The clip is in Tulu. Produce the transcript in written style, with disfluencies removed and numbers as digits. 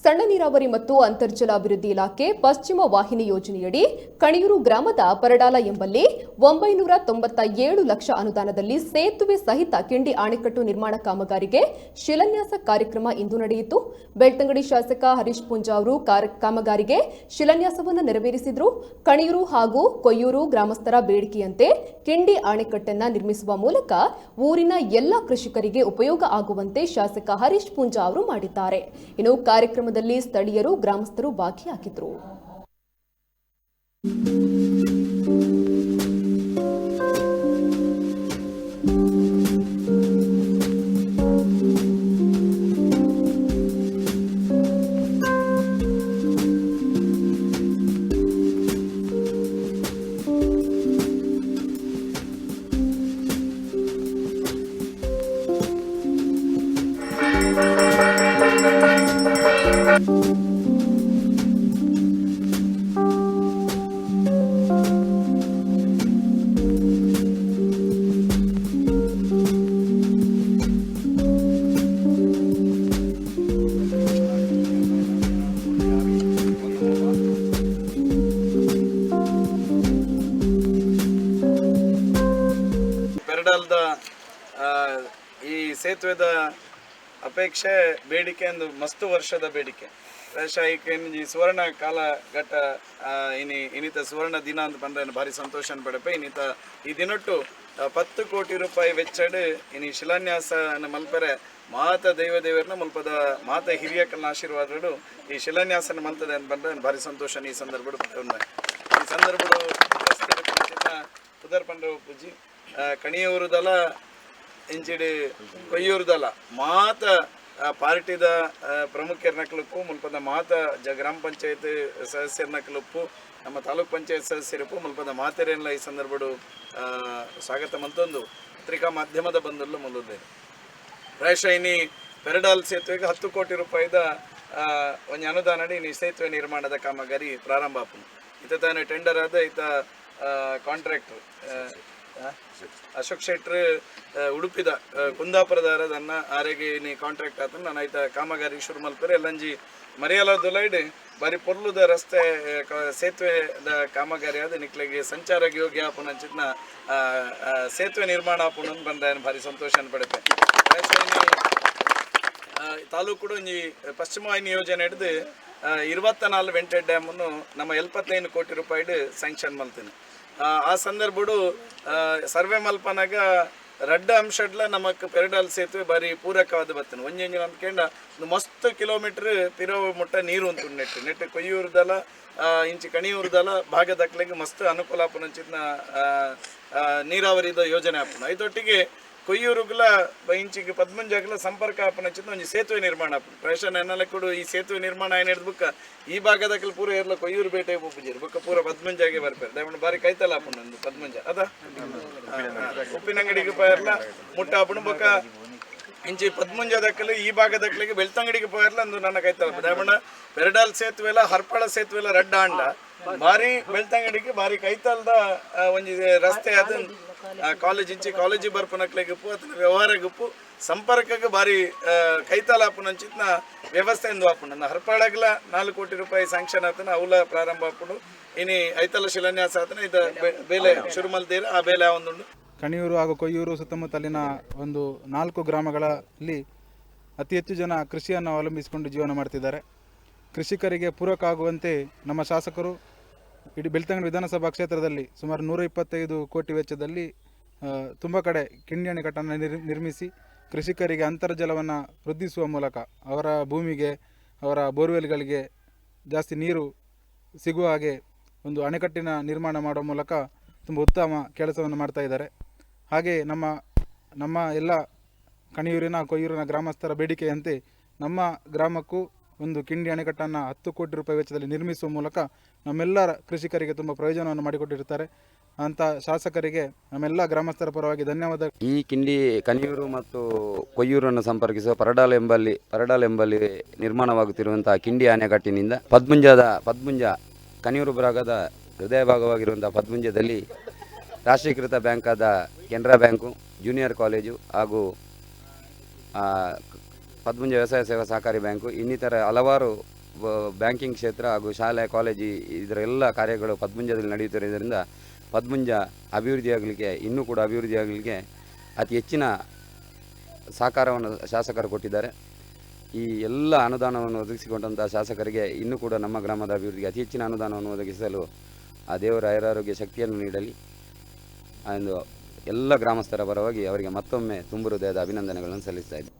ಸಣ್ಣ ನೀರಾವರಿ ಮತ್ತು ಅಂತರ್ಜಲ ಅಭಿವೃದ್ಧಿ ಇಲಾಖೆ ಪಶ್ಚಿಮ ವಾಹಿನಿ ಯೋಜನೆಯಡಿ ಕಣಿಯೂರು ಗ್ರಾಮದ ಪರಡಾಲ ಎಂಬಲ್ಲಿ 997 ಲಕ್ಷ ಅನುದಾನದಲ್ಲಿ ಸೇತುವೆ ಸಹಿತ ಕಿಂಡಿ ಅಣೆಕಟ್ಟು ನಿರ್ಮಾಣ ಕಾಮಗಾರಿಗೆ ಶಿಲಾನ್ಯಾಸ ಕಾರ್ಯಕ್ರಮ ಇಂದು ನಡೆಯಿತು. ಬೆಳ್ತಂಗಡಿ ಶಾಸಕ ಹರೀಶ್ ಪೂಂಜಾ ಅವರು ಕಾಮಗಾರಿಗೆ ಶಿಲಾನ್ಯಾಸವನ್ನು ನೆರವೇರಿಸಿದರು. ಕಣಿಯೂರು ಹಾಗೂ ಕೊಯ್ಯೂರು ಗ್ರಾಮಸ್ಥರ ಬೇಡಿಕೆಯಂತೆ ಕಿಂಡಿ ಅಣೆಕಟ್ಟನ್ನು ನಿರ್ಮಿಸುವ ಮೂಲಕ ಊರಿನ ಎಲ್ಲ ಕೃಷಿಕರಿಗೆ ಉಪಯೋಗ ಆಗುವಂತೆ ಶಾಸಕ ಹರೀಶ್ ಪೂಂಜಾ ಅವರು ಮಾಡಿದ್ದಾರೆ. ಇನ್ನು ಕಾರ್ಯಕ್ರಮದಲ್ಲಿ ಸ್ಥಳೀಯರು, ಗ್ರಾಮಸ್ಥರು ಭಾಗಿಯಾಗಿದ್ದರು. ಪೆರಡಾಲ್ದ ಈ ಸೇತುವೆದ ಅಪೇಕ್ಷೆ, ಬೇಡಿಕೆ ಒಂದು ಮಸ್ತ್ ವರ್ಷದ ಬೇಡಿಕೆ. ಪ್ರಾಯಶಃ ಈ ಸುವರ್ಣ ಕಾಲ ಘಟ್ಟ ಇನಿ ಇನ್ನಿತ ಸುವರ್ಣ ದಿನ ಅಂತ ಬಂದ್ರೆ ಭಾರಿ ಸಂತೋಷ ಪಡಪೆ. ಇನ್ನಿತ ಈ ದಿನೊಟ್ಟು 10 ಕೋಟಿ ರೂಪಾಯಿ ವೆಚ್ಚಡ್ ಇನಿ ಶಿಲಾನ್ಯಾಸ ಮಲ್ಪರೆ ಮಾತ ದೈವ ದೇವರನ್ನ ಮುಲ್ಪದ ಮಾತ ಹಿರಿಯಕಲ್ನ ಆಶೀರ್ವಾದಗಳು ಈ ಶಿಲಾನ್ಯಾಸನ ಮಲ್ತದೆ ಅಂತ ಬಂದ್ರೆ ಭಾರಿ ಸಂತೋಷ. ಈ ಸಂದರ್ಭಡು ಈ ಸಂದರ್ಭಡು ಪುದರ್ ಪಂಡ್ರ ಪೂಜಿ ಕಣಿಯೂರುದಲ ಇಂಚಿಡಿ ಕೊಯ್ಯೂರುದಲ ಮಾತ ಪಾರ್ಟಿದ ಪ್ರಮುಖರ ನಕಲುಪ್ಪು, ಮುಲ್ಪದ ಮಾತ ಗ್ರಾಮ ಪಂಚಾಯತ್ ಸದಸ್ಯರ ನಕಲುಪ್ಪು, ನಮ್ಮ ತಾಲೂಕ್ ಪಂಚಾಯತ್ ಸದಸ್ಯರಪ್ಪು, ಮುಲ್ಪದ ಮಾತೆರೆಲ್ಲ ಈ ಸಂದರ್ಭಡು ಸ್ವಾಗತ ಮಂತೊಂದು ಪತ್ರಿಕಾ ಮಾಧ್ಯಮದ ಬಂದಲ್ಲೂ ಮುಲ್ಲುದ್ದೇನೆ. ಪ್ರಾಯಶಃ ಇನಿ ಪೆರಡಾಲ್ ಸೇತುವೆಗೆ 10 ಕೋಟಿ ರೂಪಾಯಿದ ಒಂಜಿ ಅನುದಾನ ಇನಿ ಸೇತುವೆ ನಿರ್ಮಾಣದ ಕಾಮಗಾರಿ ಪ್ರಾರಂಭ ಆಪುಂಡು. ಇತ ತಾನೆ ಟೆಂಡರ್ ಆದ ಈತ ಕಾಂಟ್ರಾಕ್ಟರ್ ಅಶೋಕ್ ಶೆಟ್ರ್ ಉಡುಪಿದ ಕುಂದಾಪುರದಾರದನ್ನ ಆರೆಗೆ ಇನಿ ಕಾಂಟ್ರಾಕ್ಟ್ ಆತ. ನಾನು ಆಯ್ತ ಕಾಮಗಾರಿ ಶುರು ಮಲ್ಪರೆ ಎಲ್ಲಂಜಿ ಮರಿಯಲ ದುಲೈಡ್ ಬಾರಿ ಪೊರ್ಲುದ ರಸ್ತೆ ಸೇತುವೆದ ಕಾಮಗಾರಿ ಆದ ನಿಕ್ಲೆಗೆ ಸಂಚಾರ ಯೋಗ್ಯ ಆಪುನ ಅಂಚಿನ ಸೇತುವೆ ನಿರ್ಮಾಣ ಆಪುನ ಬಂದ ಭಾರಿ ಸಂತೋಷ ಪಡೆಪೆ. ತಾಲೂಕು ಒಂಜಿ ಪಶ್ಚಿಮ ವಾಹಿನಿ ಯೋಜನೆ ಹಿಡಿದು 24 ವೆಂಟೆಡ್ ಡ್ಯಾಮನ್ನು ನಮ್ಮ 75 ಕೋಟಿ ರೂಪಾಯಿ ಸ್ಯಾಂಕ್ಷನ್ ಮಲ್ತೀನಿ. ಆ ಸಂದರ್ಭಡು ಸರ್ವೆ ಮಲ್ಪನಾಗ ರಡ್ಡ ಅಂಶಡ್ಲ ನಮಕ್ ಪೆರಡಾಲ್ ಸೇತುವೆ ಬಾರಿ ಪೂರಕವಾದ ಬತ್ತನ. ಒಂಜೊಂಜಿ ಅಂದ್ಕೊಂಡ ಒಂದು ಮಸ್ತ್ ಕಿಲೋಮೀಟರ್ ಪಿರೋ ಮುಟ್ಟ ನೀರು ಉಂಟು ನೆಟ್ ನೆಟ್ ಕೊಯ್ಯೂರ್ದಲ ಇಂಚಿ ಕಣಿಯೂರ್ದಲ ಭಾಗದಕ್ಲೆಗ್ ಮಸ್ತ್ ಅನುಕೂಲ ಆಪುನಂಚಿನ ನೀರಾವರಿದ ಯೋಜನೆ ಆಪುನ. ಐದೊಟ್ಟಿಗೆ ಕೊಯ್ಯೂರುಗುಲ ಇಂಚಿಗೆ ಪದ್ಮಂಜಾಗಲ ಸಂಪರ್ಕ ಆಪುನಂಚಿನ ಒಂಜಿ ಸೇತುವೆ ನಿರ್ಮಾಣ ಆಪುನ. ಪ್ರಾಯಶಃ ನನ್ನೆಲ್ಲ ಕೂಡ ಈ ಸೇತುವೆ ನಿರ್ಮಾಣ ಏನ್ ಬುಕ್ಕ ಈ ಭಾಗದಕ್ಕಲ್ ಪೂರ ಏರ್ಲ ಕೊಯ್ಯೂರು ಬೇಟೆ ಪೂಜೆರು ಬುಕ್ಕ ಪೂರ ಪದ್ಮಂಜಾಗೆ ಬರ್ಪೇರು. ದಯಮಾಡಿ ಬಾರಿ ಕೈತಲ ಆಪುಂಡು ಒಂದು ಪದ್ಮಂಜ ಅದ ಉಪ್ಪಿನಂಗಡಿಗೆ ಪೋಯರ್ಲ ಮುಟ್ಟ ಆಪುಂಡು. ಬೊಕ್ಕ ಇಂಚಿ ಪದ್ಮಂಜದಕ್ಕಲು ಈ ಭಾಗದಕ್ಕಲಿಗೆ ಬೆಳ್ತಂಗಡಿಗೆ ಪೋಯರ್ಲ ಅಂದು ನನ್ನ ಕೈತಲ. ದಯಮಾಡ ಪೆರಡಾಲ್ ಸೇತುವೆ ಎಲ್ಲ ಹರ್ಪಳ ಸೇತುವೆ ಎಲ್ಲ ರಡ್ಡ ಅಂಡ ಬಾರಿ ಬೆಳ್ತಂಗಡಿಗೆ ಬಾರಿ ಕೈತಲ್ದ ಒಂಜಿ ರಸ್ತೆ ಅದು ಕಾಲೇಜ್ ಇಂಚಿ ಕಾಲೇಜಿ ಬರ್ಪುನಕ್ಲೆಗುಪ್ಪು ಅತನ ವ್ಯವಹಾರಗುಪ್ಪು ಸಂಪರ್ಕಕ್ಕೆ ಬಾರಿ ಕೈತಾಲ ಆಪುನಂಚಿತ್ನ ವ್ಯವಸ್ಥೆ ಎಂದು ಆಪುಂಡು. ಹರ್ಪಾಳಗ್ಲ 4 ಕೋಟಿ ರೂಪಾಯಿ ಸ್ಯಾಂಕ್ಷನ್ ಆತನ ಅವಲ ಪ್ರಾರಂಭ ಆಪುಂಡು. ಇನಿ ಐತಲ ಶಿಲಾನ್ಯಾಸ ಆತನ ಇದ ಬೇಲೆ ಶುರು ಮಲ್ದೇರ ಆ ಬೇಲೆ ಒಂದುಂಡು. ಕಣಿಯೂರು ಹಾಗೂ ಕೊಯ್ಯೂರು ಸುತ್ತಮುತ್ತಲಿನ ಒಂದು 4 ಗ್ರಾಮಗಳಲ್ಲಿ ಅತಿ ಹೆಚ್ಚು ಜನ ಕೃಷಿಯನ್ನು ಅವಲಂಬಿಸಿಕೊಂಡು ಜೀವನ ಮಾಡ್ತಿದ್ದಾರೆ. ಕೃಷಿಕರಿಗೆ ಪೂರಕ ಆಗುವಂತೆ ನಮ್ಮ ಶಾಸಕರು ಇಡೀ ಬೆಳ್ತಂಗಡಿ ವಿಧಾನಸಭಾ ಕ್ಷೇತ್ರದಲ್ಲಿ ಸುಮಾರು 125 ಕೋಟಿ ವೆಚ್ಚದಲ್ಲಿ ತುಂಬ ಕಡೆ ಕಿಂಡಿ ಅಣೆಕಟ್ಟನ್ನು ನಿರ್ಮಿಸಿ ಕೃಷಿಕರಿಗೆ ಅಂತರ್ಜಲವನ್ನು ವೃದ್ಧಿಸುವ ಮೂಲಕ ಅವರ ಭೂಮಿಗೆ, ಅವರ ಬೋರ್ವೆಲ್ಗಳಿಗೆ ಜಾಸ್ತಿ ನೀರು ಸಿಗುವ ಹಾಗೆ ಒಂದು ಅಣೆಕಟ್ಟಿನ ನಿರ್ಮಾಣ ಮಾಡುವ ಮೂಲಕ ತುಂಬ ಉತ್ತಮ ಕೆಲಸವನ್ನು ಮಾಡ್ತಾ ಇದ್ದಾರೆ. ಹಾಗೆಯೇ ನಮ್ಮ ಎಲ್ಲ ಕಣಿಯೂರಿನ ಕೊಯ್ಯೂರಿನ ಗ್ರಾಮಸ್ಥರ ಬೇಡಿಕೆಯಂತೆ ನಮ್ಮ ಗ್ರಾಮಕ್ಕೂ ಒಂದು ಕಿಂಡಿ ಅಣೆಕಟ್ಟನ್ನು 10 ಕೋಟಿ ರೂಪಾಯಿ ವೆಚ್ಚದಲ್ಲಿ ನಿರ್ಮಿಸುವ ಮೂಲಕ ನಮ್ಮೆಲ್ಲರ ಕೃಷಿಕರಿಗೆ ತುಂಬ ಪ್ರಯೋಜನವನ್ನು ಮಾಡಿಕೊಟ್ಟಿರ್ತಾರೆ. ಅಂಥ ಶಾಸಕರಿಗೆ ನಮ್ಮೆಲ್ಲ ಗ್ರಾಮಸ್ಥರ ಪರವಾಗಿ ಧನ್ಯವಾದ. ಈ ಕಿಂಡಿ ಕಣಿಯೂರು ಮತ್ತು ಕೊಯ್ಯೂರನ್ನು ಸಂಪರ್ಕಿಸುವ ಪರಡಾಲ್ ಎಂಬಲ್ಲಿ ನಿರ್ಮಾಣವಾಗುತ್ತಿರುವಂತಹ ಕಿಂಡಿ ಅಣೆಕಟ್ಟಿನಿಂದ ಪದ್ಮುಂಜ ಕಣಿಯೂರು ಭಾಗದ ಹೃದಯ ಭಾಗವಾಗಿರುವಂತಹ ಪದ್ಮುಂಜದಲ್ಲಿ ರಾಷ್ಟ್ರೀಕೃತ ಬ್ಯಾಂಕಾದ ಕೆನರಾ ಬ್ಯಾಂಕು, ಜೂನಿಯರ್ ಕಾಲೇಜು ಹಾಗೂ ಪದ್ಮುಂಜ ವ್ಯವಸಾಯ ಸೇವಾ ಸಹಕಾರಿ ಬ್ಯಾಂಕು ಇನ್ನಿತರ ಹಲವಾರು ಬ್ಯಾಂಕಿಂಗ್ ಕ್ಷೇತ್ರ ಹಾಗೂ ಶಾಲೆ, ಕಾಲೇಜು ಇದರ ಎಲ್ಲ ಕಾರ್ಯಗಳು ಪದ್ಮುಂಜದಲ್ಲಿ ನಡೆಯುತ್ತಿರುವುದರಿಂದ ಪದ್ಮುಂಜ ಅಭಿವೃದ್ಧಿಯಾಗಲಿಕ್ಕೆ, ಇನ್ನೂ ಕೂಡ ಅಭಿವೃದ್ಧಿಯಾಗಲಿಕ್ಕೆ ಅತಿ ಹೆಚ್ಚಿನ ಸಹಕಾರವನ್ನು ಶಾಸಕರು ಕೊಟ್ಟಿದ್ದಾರೆ. ಈ ಎಲ್ಲ ಅನುದಾನವನ್ನು ಒದಗಿಸಿಕೊಂಡಂಥ ಶಾಸಕರಿಗೆ ಇನ್ನೂ ಕೂಡ ನಮ್ಮ ಗ್ರಾಮದ ಅಭಿವೃದ್ಧಿಗೆ ಅತಿ ಹೆಚ್ಚಿನ ಅನುದಾನವನ್ನು ಒದಗಿಸಲು ಆ ದೇವರ ಆಯುರಾರೋಗ್ಯ ಶಕ್ತಿಯನ್ನು ನೀಡಲಿ ಎಂದು ಎಲ್ಲ ಗ್ರಾಮಸ್ಥರ ಪರವಾಗಿ ಅವರಿಗೆ ಮತ್ತೊಮ್ಮೆ ತುಂಬು ಹೃದಯದ ಅಭಿನಂದನೆಗಳನ್ನು ಸಲ್ಲಿಸ್ತಾ ಇದ್ದೇನೆ.